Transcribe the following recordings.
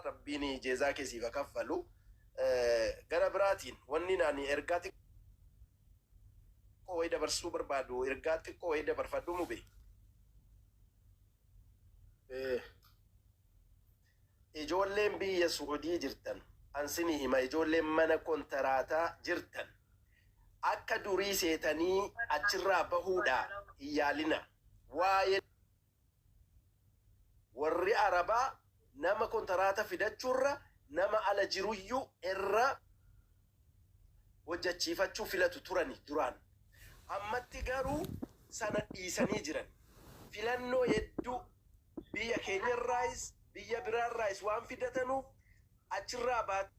Rabbiin jeezaa kee siif haa kaffalu. Gara biraatiin wanni ani ergaa xiqqoo wayii dabarsuu barbaadu, ergaa xiqqoo wayii dabarfadhu, Mube. Ijoolleen biyya Su'udii jirtan, an sinii hima, ijoolleen mana kontaraataa jirtan, akka durii seetanii achirraa bahuudha hin yaalina. Waa'ee warri Arabaa nama kontaraata fidachuurra nama ala jiruyyuu irra hojjachiifachuu filatu turani duraan. Ammatti garuu sana dhiisanii jiran. Filannoo hedduu biyya keenyarraayis biyya biraarraayis waan fidatanuuf achirraa baatan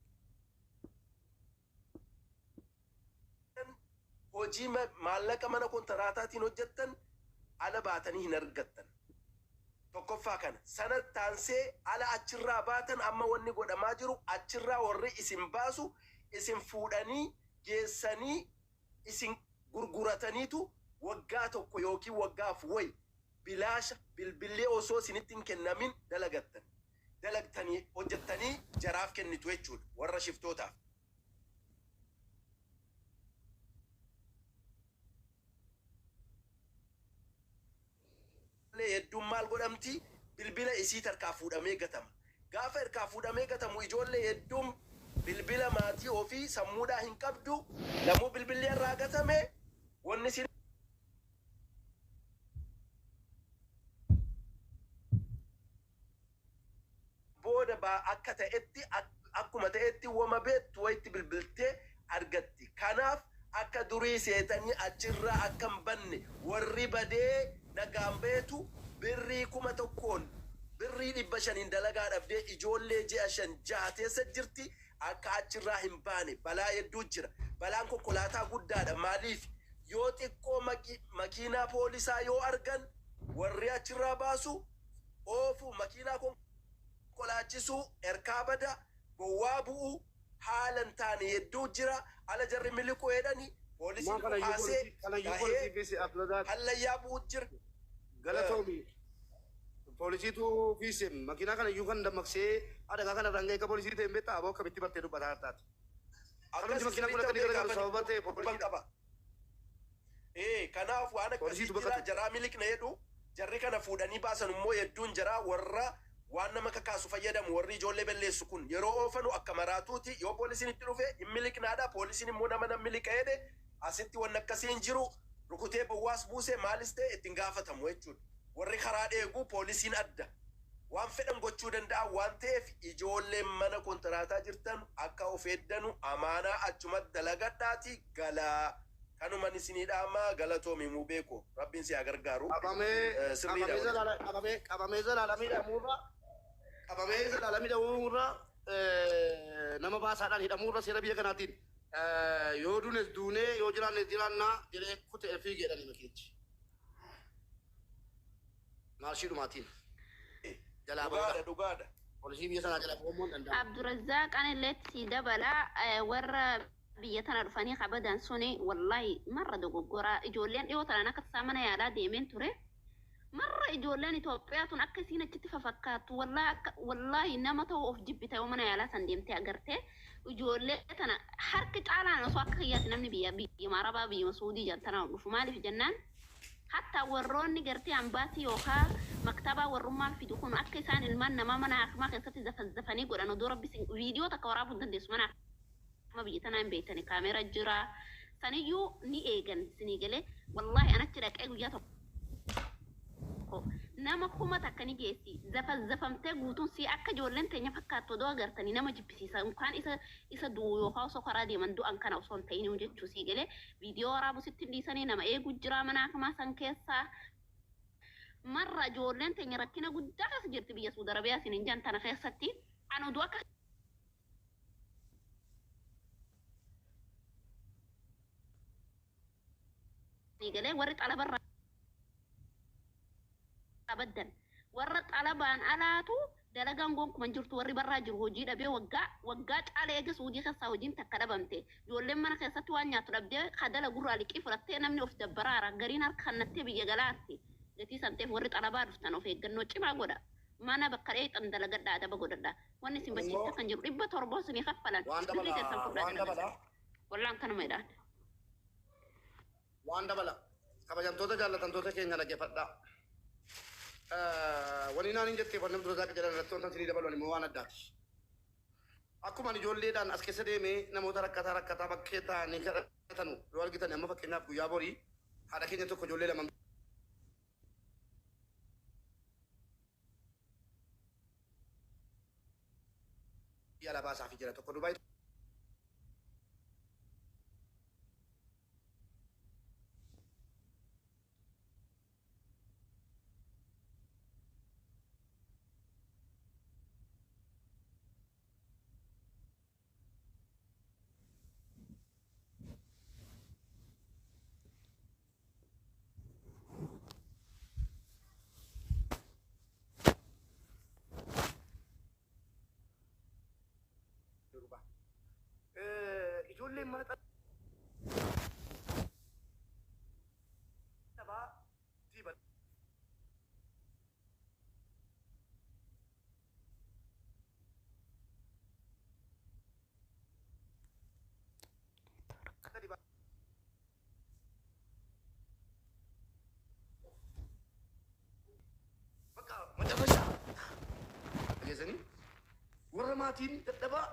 hojii maallaqa mana kontaraataatiin hojjettan ala baatanii hin argattan. Tokkoffaa kana. Sana taansee ala achirraa baatan, amma wanni godhamaa jiru, achirraa warri isin baasu isin fuudhanii geessanii isin gurgurataniitu waggaa 1 yookiin waggaaf wayi bilaasha bilbillee osoo isinitti hin kennamin dalagattan. Dalagtanii hojjettanii jaraaf kennitu jechuudha, warra shiftootaaf. Hedduun maal godhamti? Bilbila isiit harkaa fuudhamee gatama. Gaafa harkaa fuudhamee gatamu, ijoollee hedduun bilbila maatii ofii sammuudhaa hin qabdu. Lamuu bilbilli irraa gatame, wanni isin booda akka ta'etti, akkuma ta'etti wama beektu wayitti bilbiltee argatti. Kanaaf akka durii seetanii achirraa akka hin banne, warri badee nagaan beetu birrii 1000n, birrii 500n dalagaa dhabdee ijoollee ji'a 5 6 teessa jirti, akka achirraa hin baane. Balaa hedduu jira. Balaan konkolaataa guddaadha. Maaliif? Yoo xiqqoo makiinaa poolisaa yoo argan, warri achirraa baasu oofu makiinaa konkolaachisuu erkaa bada gowwaa bu'u haala hin taane hedduu jira. Ala jarri miliquu jedhani poolisiin Maa kanayyuu dhukaasee poolisii kanayyuu gahee poolisii fiise, Abdulazaaq. Hallayyaa bu'u jira. Galatoomi. Poolisiitu fiise makiinaa kanayyuu kan dammaqsee adagaa kana irraan ga'e akka poolisii ta'e hin beektaa? Aboo, akkamitti bartee dubbataa hartaati? Kanumti Akkas makiinaan kun sirriitti akka inni garagalu beekaa sababa ta'e quban poolisiidha. qaba. Ee, kanaaf waan akkasii Poolisiitu jira. baqatu. Jaraa miliqna jedhu, jarri kana fuudhanii baasan immoo hedduun jaraa warra waan nama kakaasu fayyadamu. Warri ijoollee belleessu kun yeroo oofanu akka maraatuuti. Yoo poolisiin itti dhufe hin miliqnaadha. Poolisiin immoo nama nan miliqa jedhe asitti wanni akkasii hin jiru, rukutee bowwaas buuse maalis ta'e ittiin gaafatamu jechuudha. Warri karaa dheegu poolisiin adda waan fedhan gochuu danda'a waan ta'eef, ijoolleen mana kontiraataa jirtan akka of eeddanu, amaanaa achumatti dalagadhaati galaa. Kanuman isinii dhaama. Galatoomi, Mubeeko, Rabbiin si haa gargaaru. Qabamee Sirriidha qabamee wanti. zalaala qabamee qabamee zalaalamii hidhamuurra, qabamee zalaalamii hidhamuurra, nama baasaadhaan hidhamuurra, seera biyya kanaatiin yoo duunes duunee yoo jiraannes jiraannaa jedhee kutee fiigeedhani makiinichi. Maarshiidhumaatiin jalaa ba'uudha. Dhugaadha, dhugaadha. Poolisii biyya sanaa jalaa ba'uun immoo hin danda'amu. Abdurazzaaq, anilleetti sii dabala. Warra biyya tana dhufanii kabadan suni wallahi marra dogoggoraa. Ijoolleen dhiyoo tanaan akka tasaa mana yaalaa deemeen ture. Marra ijoolleen Itoophiyaa tun akka isiin achitti fafakkaattu, wallahi akka wallahi nama ta'uu of jibbita yoo mana yaalaa san deemtee agartee. Ijoollee tana harki caalaan osoo akka kiyyaatti namni biyya biyyuma Arabaa, biyyuma Suudii jedhan tanaa dhufu. Maaliif jennaan, hatta warroonni gartee ambaasii yookaan maktabaa warrummaan fidu kun akka isaan ilmaan namaa mana hakimaa keessatti zafazzafanii godhan, odoo Rabbi sin viidiyoo takka waraabuu hin dandeessu. Mana hakimaa biyya tanaa hin beektani, kaameera jira, saniyyuu ni eegan sinii galee. Wallaahi anachi dhaqee guyyaa tokko nama 1000 ni geessi, zafazzafamtee guutuun si akka ijoolleen teenya fakkaattu odoo agartanii nama jibbisiisa. Unkaan isa isa du'u yookaan osoo karaa deeman du'an kana osoo hin ta'in jechuu sii galee. Viidiyoo waraabu sitti hin dhiisanii, nama eegu jira mana hakimaa san keessaa. Marra ijoolleen teenya rakkina guddaa keessa jirti biyya Suudi Arabiyaa isin hin jan tana keessatti. An oduu akka galee warri xalabarraa baddan, warra xalabaan alaatu dalagaan gonkuman jirtu. Warri barraa jiru hojii dhabee waggaa waggaa caala eega Suudii keessaa hojiin takka dhabamte, ijoolleen mana keessatti waan nyaattu dhabdee kadala gurraa liqii fudhattee namni of dabbaraara, gariin harka kannattee biyya galaarti. Gatii san ta'eef warri xalabaa dhuftan of eeggannoo cimaa godha. Mana bakka dheexan dalagadhaa adaba godhadhaa. Wanni isin Immoo bachiisaa kan jiru 700 isinii kaffalan. waan Birrii dabala keessan fudhaa waan dalagadhaa. dabala Wallaan kanuma jedhaan. Waan dabala kabajamtoota jaallatamtoota keenya dhaggeeffadhaa. Wani naan hin jetteef wanni dura zaaqa jedhan irratti wanta isinii dabalu immoo waan addaati. Akkuma ani ijoolleedhaan as keessa deemee namoota rakkataa rakkataa bakkee taa'anii kadhatanu yoo argitan, amma fakkeenyaaf guyyaa borii haadha keenya tokko ijoollee lama biyya alaa baasaafii jira, tokko Dubaay duruba. Ijoolleen mana xalabaa diiba gadi. Bakka macarrashaa dhageessanii warra maatiin dadhabaa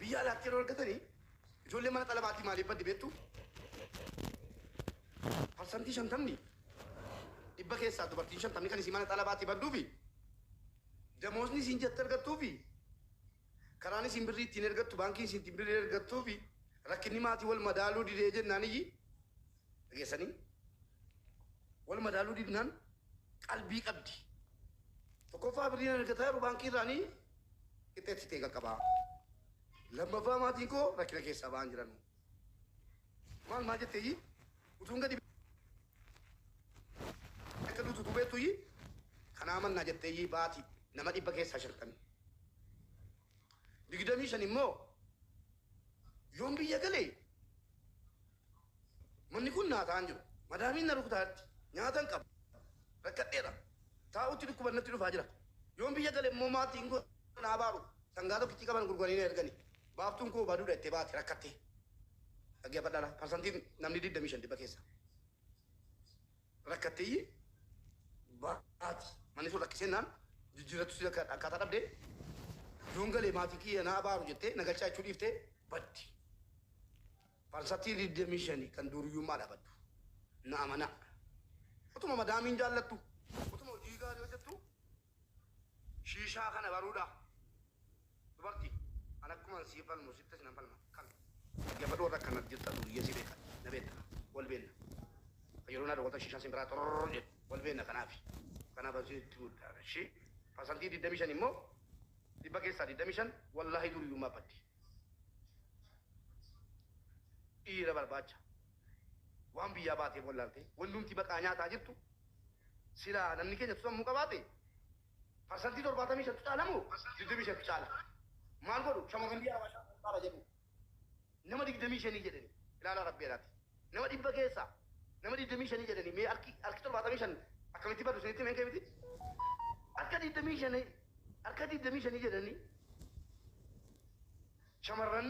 biyya alaatti yeroo argatanii ijoollee mana xalabaatii maaliif baddi beektu? 50% dhibba keessaa dubartiin 50ni kan isii mana xalabaatii badduufi damoosni isiin jette argattuufi karaan isiin birrii ittiin ergattu, baankiin isiin ittiin birrii ergattuufi rakkinni maatii wal madaaluu didee jennaan iyyi dhageessanii wal madaaluu didnaan qalbii qabdi. Tokkoffaa, birriin argataa jiru baankii irraanii qixxeetti ta'e qaqqabaa. Lammaffaa, maatiin koo rakkina keessaa ba'an jiran. Maal maal jetteeyyi utuun gadi akka duutu beektuyi kanaa mannaa jetteeyyi baati nama dhibba keessaa 50. 25 immoo yoon biyya galee manni kun naa ta'an jiru. Madaamiin na rukutaatti nyaata hin qabu. Rakkadheera. Taa'utti dhukkubannatti dhufaa jira. Yoon biyya gale immoo maatiin koo naa baaru. Sangaa tokkichi qaban gurguranii na ergani. Baaftuun koo baduudha itti baate rakkattee. Dhaggeeffadhaadha. Parsantiin namni 25 dhibba keessa. Rakkatteeyyi baati. Manni sun rakkisennaan jijjiirrattu si akkaataa dhabdee yoon galee maatii kiyya naa baaru jettee nagalchaa jechuu dhiiftee baddi. Parsantii 25 kan duriyyummaa dhaabaddu. Na amanaa. Utuma madaamiin jaallattu, utuma hojii gaarii hojjettu, shiishaa kana baruudha. Dubartii, an akkuma sii falmu sitti sinan falma. Kan dhaggeeffadhu, warra akkana jirta duriyyee si beekan. Na beekta. Wal beenna. Yeroo na dhawwata shiishaan sin biraa xororor jedhu. Wal beenna kanaafi. Kanaaf asitti guddaa. Ishii parsantii 25 immoo dhibba keessaa 25 wallaahi duriyyummaa baddi. Dhiira barbaacha. Waan biyyaa baateef wallaalte wannumti baqaa nyaataa jirtu silaa namni keenya sammuu qabaate parsantii 75tu caala moo 25tu caala? Maal godhu shamarran biyya Habashaa caala jedhu nama 25 jedhani ilaalaa rabbi jedhaati. Nama dhibba keessaa nama 25 jedhani mee harki 75 akkamitti badu isinitti himeen miti? Harka 25, harka 25 jedhanii shamarran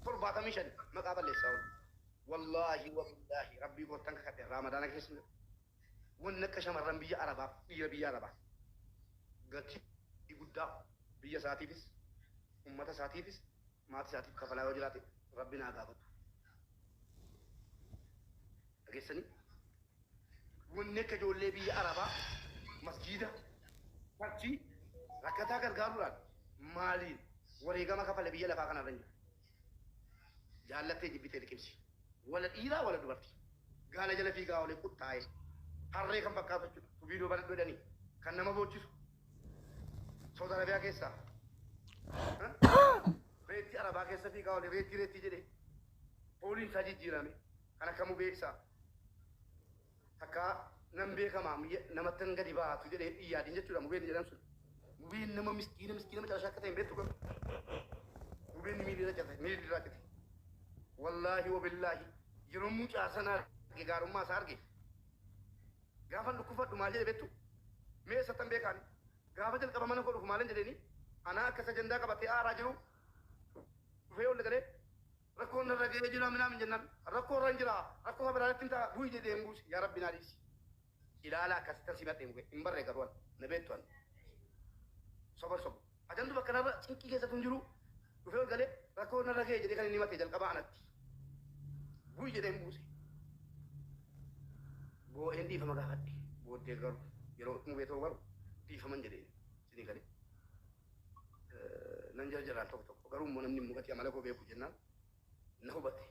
75 maqaa balleessaa oolu. Wallaahi wallaahi rabbii gooftaan kakadhe, Raamadaana keessa wanni akka shamarran biyya Arabaaf dhiira biyya Arabaa gatii guddaa biyya isaatiifis ummata isaatiifis maatii isaatiif kafalaa yoo jiraate rabbi naa gaafatu. Dhageessanii wanni akka ijoollee biyya Arabaa masjiida churchii rakkataa gargaaruudhaan maaliin wareegama kafale biyya lafaa kanarra hin jiru. Jaallattee jibbitee liqimsi. Wala dhiiraa wala dubartii. Gaala jala fiigaa olee quxxaa'ee. Harree kan fakkaatu jechuudha. Viidiyoo banadhu jedhanii kan nama boochisu. Saudi Arabiyaa keessaa. Reetti Arabaa keessa fiigaa olee reetti reetti jedhee. Fooliin isaa jijjiirame. Kan akka mubeessaa. Takka nan beekamaa namatti hin gadi baatu jedhee yaadin jechuudha mubeen jedhan sun. Mubeen nama miskiina miskiina macarashaa akka ta'e hin beektu garuu. Mubeen miilirra cite, miilirraa cite. Wallaahi wabillaahi yeroo mucaa sana arge, gaarummaa isaa arge. Gaafa dhukkubfadhu maal jedhe beektu? Mee eessattan beekaani? Gaafa jalqaba mana koo dhufu maalin jedheeni? Anaa akkas ajandaa qabatee aaraa jiru dhufee ol galee rakkoon narra ga'ee jira minaamin jennaan rakkoo irra hin jira rakkoo kan biraatti hin ta'a bu'i jedhee hin buuse yaa rabbi naa dhiisi. Ilaala akkasittan si madhee muke hin barree garuu na beektu an soban sobu. Ajandu bakka narra cinqii keessatu hin jiru dhufee ol galee rakkoo narra ga'ee jedhee kan inni himate jalqaba anatti. Bu'i jedhee hin buuse. Boo'een dhiifama gaafadhe booddee garuu yeroo mubee ta'u garuu dhiifaman jedheen isinii galee. Nan jarjaraan tokko tokko garuu immoo namni immoo gatii amala koo beeku jennaan na hubate.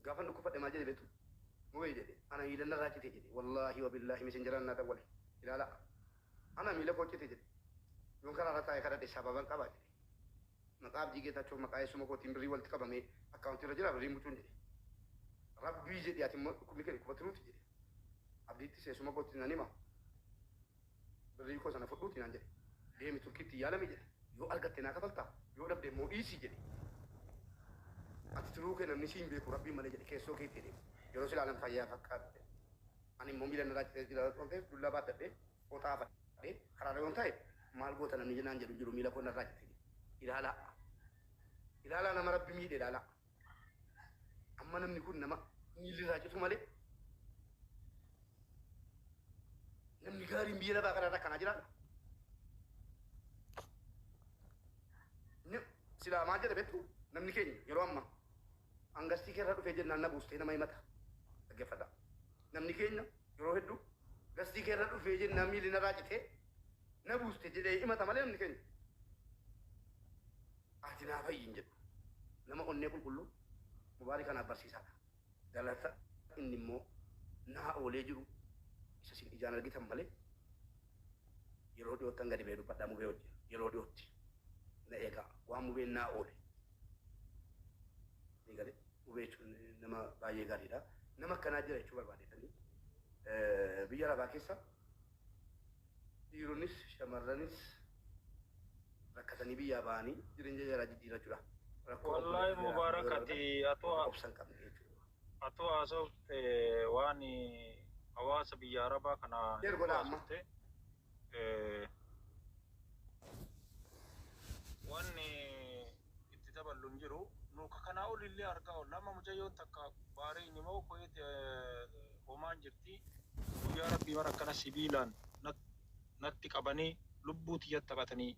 Gaafa dhukkubfadhe maal jedhe beektu? Mubee jedhe ana miila narraa cite jedhe wallaahi wabillaahi misenjaraan naa dawwale ilaala ana miila koo cite jedhe yoon karaa irra taa'ee kadhadhe sababan qaba jedhe. Maqaa Abdii Geetaachoo maqaa eessuma kootiin birrii walitti qabamee akkaawuntii irra jira birriin butuun jedhe. Rabbii jedhe ati immoo dhukkubni kee dhukkuba tiruuti jedhe. Abdiittis eessuma kootti nan hima. Birrii koo sana fudhuuti naan jedhe. Deemi Turkiitti yaalami jedhe. Yoo argatte naa kafaltaa yoo dhabde immoo dhiisi jedhe. Ati tiruu kee namni siin beeku rabbiin malee jedhe keessoo keetti jedhe. Yeroo si ilaalan fayyaa fakkaatu. Ani immoo miila narraa citee jira waan ta'eef dullaa baadhadhee fooxaa fadhee karaarra yoon ta'e maal goota namni naan jedhu jiru miila koo narraa cite. Ilaalaa. Ilaalaa nama rabbi miidhe ilaalaa. Amma namni kun nama miilli irraa citu malee namni gaariin biyya lafaa kanarra akkanaa jiraadha. Silaa maal jedha beektu namni keenya yeroo amma hangastii keerra dhufee jennaan na buustee nama himata. Dhaggeeffadha. Namni keenya yeroo hedduu gastii keerra dhufee jennaan miilli narraa citee na buuste jedhee himata malee namni keenya. Ati naa fayyi hin jedhu. Nama onnee qulqulluu mubaarii kanaaf barsiisaadha. Galata inni immoo naa oolee jiru isa isin ijaan argitan malee yeroo dhiyoottan gadi ba'ee dubbadhaa mubee wajjin yeroo dhiyootti na eegaa waan mubeen naa oole. Ni galee mubee jechuun nama baay'ee gaariidha. Nama akkanaa jira jechuu barbaadetanii biyya arabaa keessa dhiironnis shamarranis rakkatanii biyyaa ba'anii jireenya jaraa jijjiirrachuudha. Rakkoo Wallahi Mubarak ati atoo obsa hin qabne jechuudha. Atoo haasofte waan hawaasa biyya arabaa kana Share godhaa amma. haasofte wanni itti daballu hin jiru. Nu ka kanaa ol illee argaa oolla. Amma mucayyoon takka Baareen immoo Kuweet Omaan jirti. Guyyaa rabbii bara akkana sibiilaan natti qabanii lubbuu tiyyatti taphatanii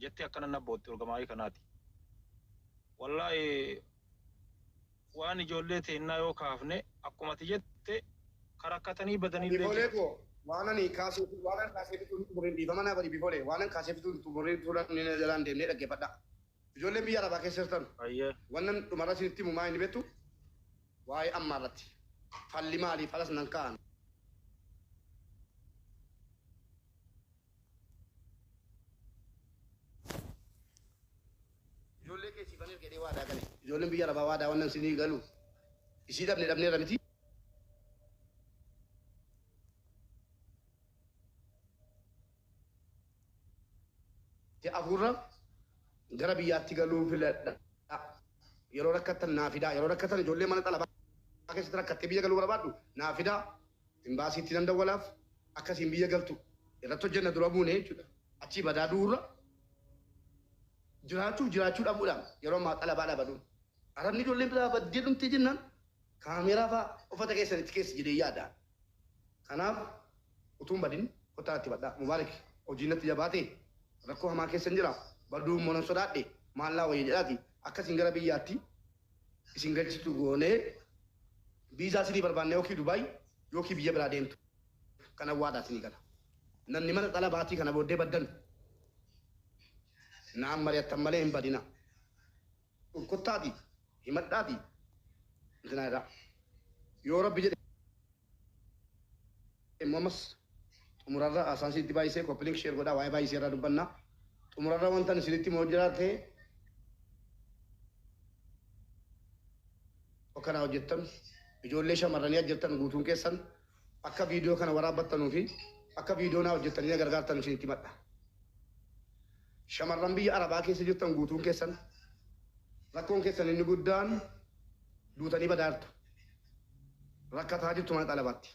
jettee akkana na bootti orgamaayii kanaati. Wallaahi waan ijoollee teennaa yoo kaafne akkuma ati jette ka rakkatanii badanillee Bifolee jira. koo waan ani kaasee waan ani kaasee fixuun xumuriin dhiifama naa godhi bifolee waan ani kaasee fixuun xumuriin turan inni jalaan deemnee dhaggeeffadha. Ijoolleen biyya arabaa keessa jirtan Ayyee. wannan dhumarra isinitti himu maa inni beektu waa'ee ammaa irratti falli maalii falas nan ka'an. Ijoollee kee siifan erga jedhee waadaa gale. Ijoolleen biyya arabaa waadaa wannan isinii galu isii dhabne dhabneerra miti. Afuurra gara biyyaatti galuu filadha. Yeroo rakkattan naa fidaa. Yeroo rakkatan ijoollee mana xalabaa keessatti rakkattee biyya galuu barbaaddu naa fidaa. Imbaasiitti nan dawwalaaf akkasiin biyya galtu irratti hojjenna dura buune jechuudha. Achii badaa duurra jiraachuuf jiraachuu dhabuudhaan yeroo ammaa xalabaa dhabaduun. Arabni ijoolleen biraa baddee dhumtee jennaan kaameeraa fa'aa uffata keessanitti keessa jedhee yaada. Kanaaf utuun badin kottaa itti badhaa. Mubaarik hojii natti jabaate rakkoo hamaa keessa hin jira. Baduu immoo nan sodaadhe maallaa wayya jedhaati akkasiin gara biyyaatti isin galchitu goonee viizaa isinii barbaanne yookiin Dubaay yookiin biyya biraa deemtu. Kana waadaa isinii gala. Namni mana xalabaatii kana booddee baddan naan mari'attan malee hin badina. Kottaati himadhaati intinaa jedhaa. Yoo rabbi jedhe immoo ammas xumurarra haasaan isinitti baay'isee koppiliink sheer godhaa waa'ee baay'isee irraa dubbanna. Xumurarra wanta isinitti immoo jiraate akkanaa hojjettan ijoollee shamarranii hojjettan guutuun keessan akka viidiyoo kana waraabbattanuu fi akka viidiyoo naa hojjettanii na gargaartan isinitti himadha. Shamarran biyya Arabaa keessa jirtan guutuun keessan rakkoon keessan inni guddaan duutanii badaartu. Rakkataa jirtu mana xalabaatti.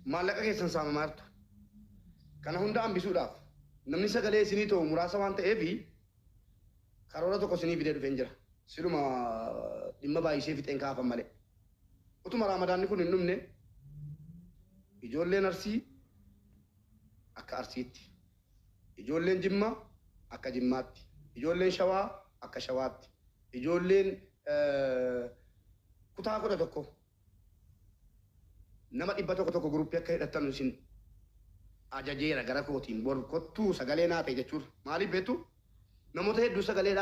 Maallaqa keessan saamamaa jirtu. Kana hunda hambisuudhaaf namni sagalee isinii ta'u muraasa waan ta'eef karoora tokko isinii fidee dhufeen jira. Siluma dhimma baay'isee fixeen kaafan malee. Utuma Raamadaanni kun hin dhumne ijoolleen Arsii akka Arsiitti, ijoolleen Jimmaa akka Jimmaatti, ijoolleen Shawaa akka Shawaatti, ijoolleen kutaa 11 nama 100 tokko guruppii akka hidhattan isin ajajeera gara kootiin bor kottuu sagalee naa ta'e jechuudha. Maaliif beektu? Namoota hedduu sagalee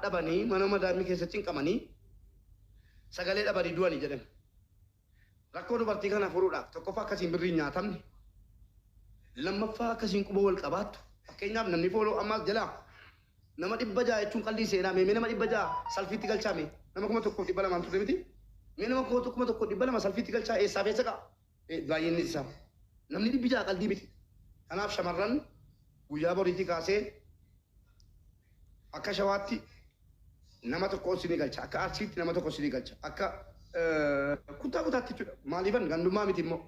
dhabanii mana madaamii keessatti cinqamanii sagalee dhabanii du'anii jedhan. Rakkoo dubartii kana furuudhaaf tokkoffaa akkasiin birrii hin nyaatamne, lammaffaa akkasiin quba wal qabaattu. Fakkeenyaaf namni fooloo ammaas jalaa nama 600 jechuun qallii seenaa mee nama 600 salfiitti galchaa mee nama 1200 turre miti mee nama 1200 salfiitti galchaa eessaaf eessa qa'a baay'inni isaa namni 600 qaldii miti. Kanaaf shamarran guyyaa boriitii kaasee akka Shawaatti nama tokko isinii galcha, akka Arsiitti nama tokko isinii galcha, akka kutaa kutaatti jechuudha. Maaliifan gandummaa miti immoo.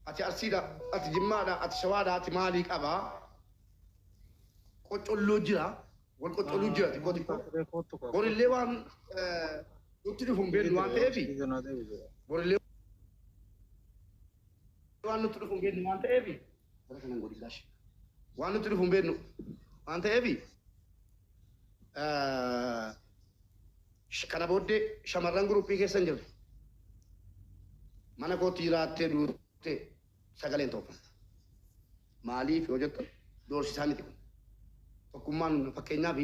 Ati Arsiidha, ati Jimmaadha, ati Shawaadha, ati maalii qabaa? Qoccolloo jira, wal qoccolluu jira xiqqoo xiqqoo. Borillee waan nutti dhufu hin beeknu waan ta'eef, borillee waan nutti dhufu hin beeknu waan ta'eef, bara kanan godhi laashi. Waan nutti dhufu hin beeknu waan ta'eef, kana booddee shamarran guruppii keessa hin jirre mana kootti jiraattee duutee sagaleen toofan. Maaliif yoo jettan doorsisaa miti kun. Tokkummaan fakkeenyaaf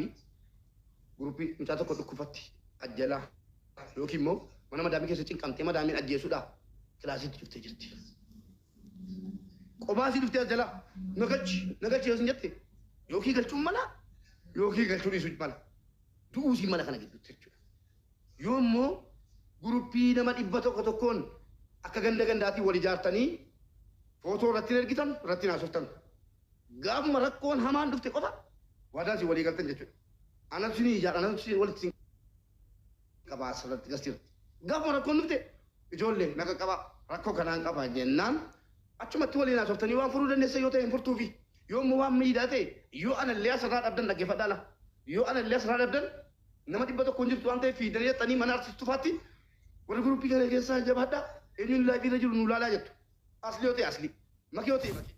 guruppii mucaa tokko dhukkubfatti ajjalaa yookiin immoo mana madaamii keessa cinqamtee madaamiin ajjeesuudhaaf kilaasiitti dhuftee jirti. Qobaasii dhuftee as jalaa nagachi nagachi yoo sin jette yookiin galchuun mala yookiin galchuu dhiisuu mala. Du'uusii mala kana gidduutti jechuudha. Yoo immoo guruppii nama 100 tokkoon akka ganda gandaatiin wal ijaartanii footoo irratti hin ergitan irratti hin haasoftan. Gaafuma rakkoon hamaan dhufte qofa waadaan isin walii galtan jechuudha. Anatu isin ijaara anatu isin walitti isin qabaa asirratti gastiirratti. Gaafuma rakkoon dhufte ijoollee naqa qabaa rakkoo kanaan qaba jennaan achumatti waliin haasoftanii waan furuu dandeessan yoo ta'e hin furtuufi. Yoo immoo waan miidhaa ta'e yoo anallee asirraa dhabdan dhaggeeffadhaa la. Yoo anallee asirraa dhabdan nama 100 hin jirtu waan ta'eef fiidanii dhaxxanii mana artistuu faatti warri guruppii kana keessaa jabaadhaa eenyuun laayivii irra jiru nu ilaalaa jettu. Asli yoo ta'e asli. Makii yoo ta'e makii.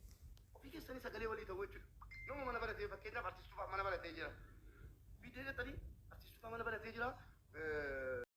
Ofii keessanii sagalee walii ta'uu jechuudha. Nama mana baratee fakkeenyaaf artistuu fa'aa mana baratee jira. Fiidanii dhaxxanii artistuu fa'aa mana baratee jira.